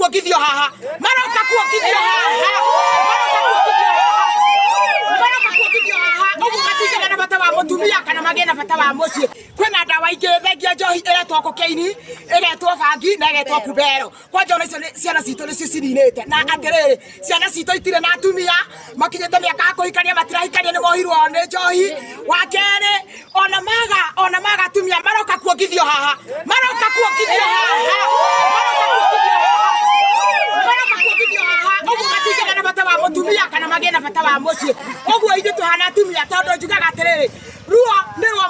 Kuongithio haha, maroka kuongithio haha, maroka kuongithio haha, maroka kuongithio haha. Ũguo matingĩgĩa na bata wa mũtumia kana magĩe na bata wa mũciĩ. Kwĩna ndawa ingĩ thengia njohi, ĩretwo kokaini, ĩgetwo bangi na ĩgetwo kubero. Kwanja ona icio ciana citũ nĩcio cininĩte. Na atĩrĩrĩ, ciana citũ itirĩ na atumia makinyĩte mĩaka ya kũhikania, matirahikania, nĩ mohirwo nĩ njohi. Wa kerĩ, ona maga atumia, maroka kuongithio haha, maroka kuongithio haha, maroka kuongithio haha, maroka kuongithio haha. Ũguo matingĩgĩa na bata wa mũtumia kana magĩe na bata wa mũciĩ. Ũguo ithuĩ tũhana atumia, tondũ njugaga atĩrĩrĩ, ruo nĩ rwa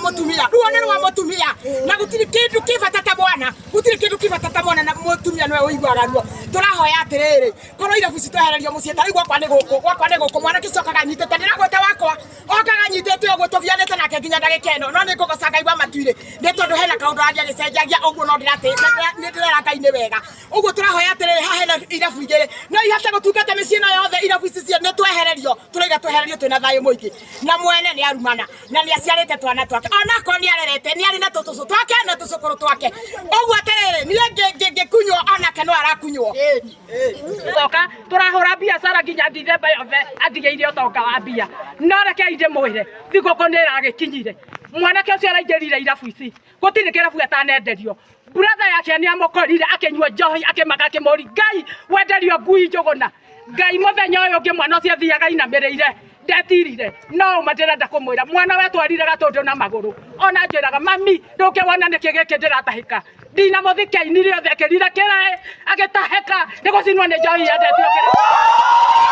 mũtumia, ruo nĩ rwa mũtumia, na gũtirĩ kĩndũ kĩ bata ta mwana, gũtirĩ kĩndũ kĩ bata ta mwana, na mũtumia nĩwe ũiguaga ruo. Tũrahoya atĩrĩrĩ, korwo irabu ici twehererio mũciĩ, ta rĩu gwakwa nĩ gũkũ, gwakwa nĩ gũkũ, mwanake ũcio okaga anyitĩte, ndĩragweta wakwa, okaga anyitĩte ũguo, tũgianĩte nake nginya ndagĩka ĩno. No nĩ ngũgoca Ngai wa matuirĩ nĩ tondũ hena kaũndũ arathiĩ agĩcenjagia ũguo, no nĩ ndĩrera Ngai nĩ wega. Ũguo tũrahoya atĩrĩrĩ, haha hena irabu igĩrĩ no ihote gũtungata mĩciĩ ĩno yothe. Irabu ici nĩ twehererio, tũraiga twehererio twĩna thayũ mũingĩ, na mwene nĩ arumana na nĩ aciarĩte twana twake, onakorwo nĩ arerete, nĩ arĩ na tũtũcũ twake na tũcũkũrũ twake. Ũguo atĩrĩrĩ, niĩ ngĩkunywo, onake no arakunywo. Coka turahura biacara nginya Dithemba yothe atigĩire ũtonga wa mbia. No rekei ndĩmwĩre, thigũkũ nĩ ĩragĩkinyire. Mwanake ũcio araingĩrire irabu ici, gũtirĩ kĩrabu atanenderio. Brother yake nĩ amũkorire akĩnyua njohi, akĩmaka, akĩmũri Ngai wenderio ngui njũgũna. Ngai, mũthenya ũyũ ũngĩ mwana ũcio athiaga inamĩrĩire, ndetirire. No ũma ndĩrenda kũmwĩra, mwana wetwarire gatũndũ na magũrũ, ona njĩraga, "Mami, ndũngĩwona nĩkĩ gĩkĩ ndĩratahĩka?" Ndinamũthike ini rĩothe, akĩrire kĩraĩ, agĩtahĩka nĩ gũcinwo nĩ njohi yendetio kĩraĩ.